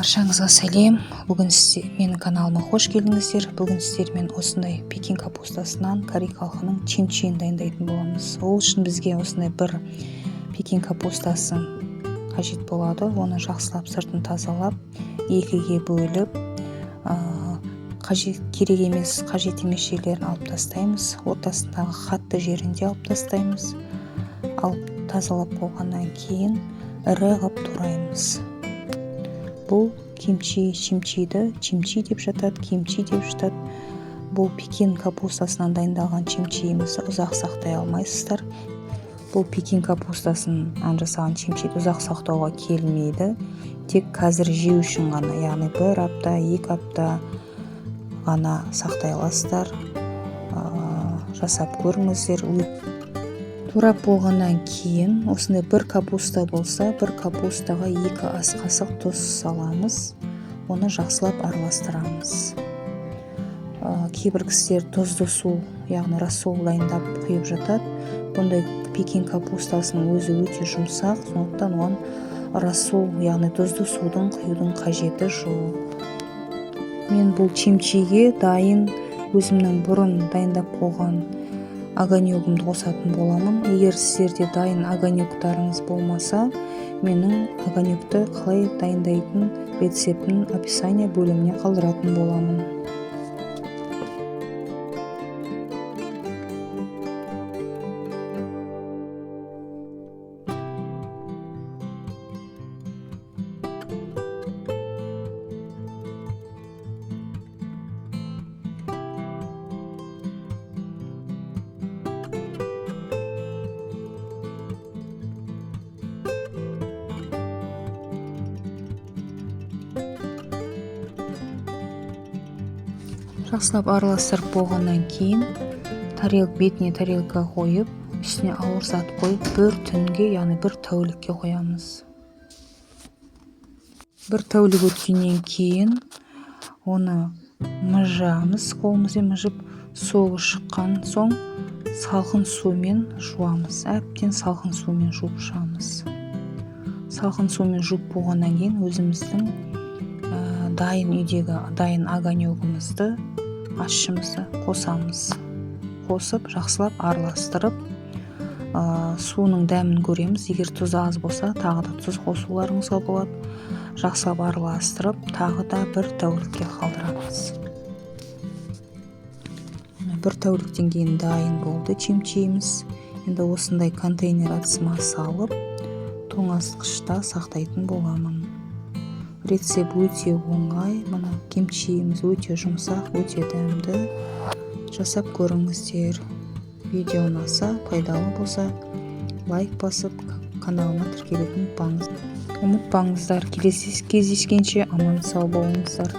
Баршаңызға сәлем! Бүгін менің каналыма қош келдіңіздер. Бүгін сіздермен осындай пекин капустасынан корей халқының чимчиін дайындайтын боламыз. Ол үшін бізге осындай бір пекин капустасы қажет болады. Оны жақсылап сыртын тазалап, екіге бөліп, қажет, керек емес, қажет емес жерлерін алып тастаймыз. Ортасындағы қатты жерін де алып тастаймыз. Алып тазалап болғаннан кейін ірі қылып тураймыз. Бұл кимчи, чимчиді чимчи деп жатады, кимчи деп жатады. Бұл пекин капустасынан дайындалған чимчиімізді ұзақ сақтай алмайсыздар. Бұл пекин капустасынан жасаған чимчиді ұзақ сақтауға келмейді, тек қазір жеу үшін ғана, яғни бір апта, 2 апта ғана сақтай аласыздар. Жасап көріңіздер. Турап болғаннан кейін, осындай бір капуста болса, бір капустаға 2 ас қасық тұз саламыз. Оны жақсылап араластырамыз. Кейбір кісілер тұзды су, яғни рассол дайындап құйып жатады. Бұндай пекин капустасының өзі өте жұмсақ, сондықтан оған рассол, яғни тұзды судың құюдың қажеті жоқ. Мен бұл чимчиге дайын, өзімнің бұрын дайындап қойған огонегімді қосатын боламын. Егер сіздерде дайын огонектарыңыз болмаса, менің огонекті қалай дайындайтын рецептін описание бөліміне қалдыратын боламын. Жақсылап араластырып болғаннан кейін бетіне тарелка қойып, үстіне ауыр зат қойып, бір түнге, яғни бір тәулікке қоямыз. Бір тәулік өткеннен кейін оны мыжамыз, қолымызбен мыжып, соғы шыққан соң салқын сумен жуамыз. Әбден салқын сумен жуып шығамыз. Салқын сумен жуып болғаннан кейін өзіміздің дайын, үйдегі дайын огонегімізді, ащымызды қосамыз. Қосып, жақсылап араластырып, суының дәмін көреміз. Егер тұзы аз болса, тағы да тұз қосуларыңызға болады. Жақсылап араластырып, тағы да бір тәулікке қалдырамыз. Бір тәуліктен кейін дайын болды чимчиіміз. Енді осындай контейнер ыдысыма салып, тоңазытқышта сақтайтын боламын. Рецепт өте оңай. Мына кимчиіміз өте жұмсақ, өте дәмді. Жасап көріңіздер. Видео ұнаса, пайдалы болса, лайк басып, каналыма тіркелуді ұмытпаңыздар. Келесі кездескенше аман сау болыңыздар.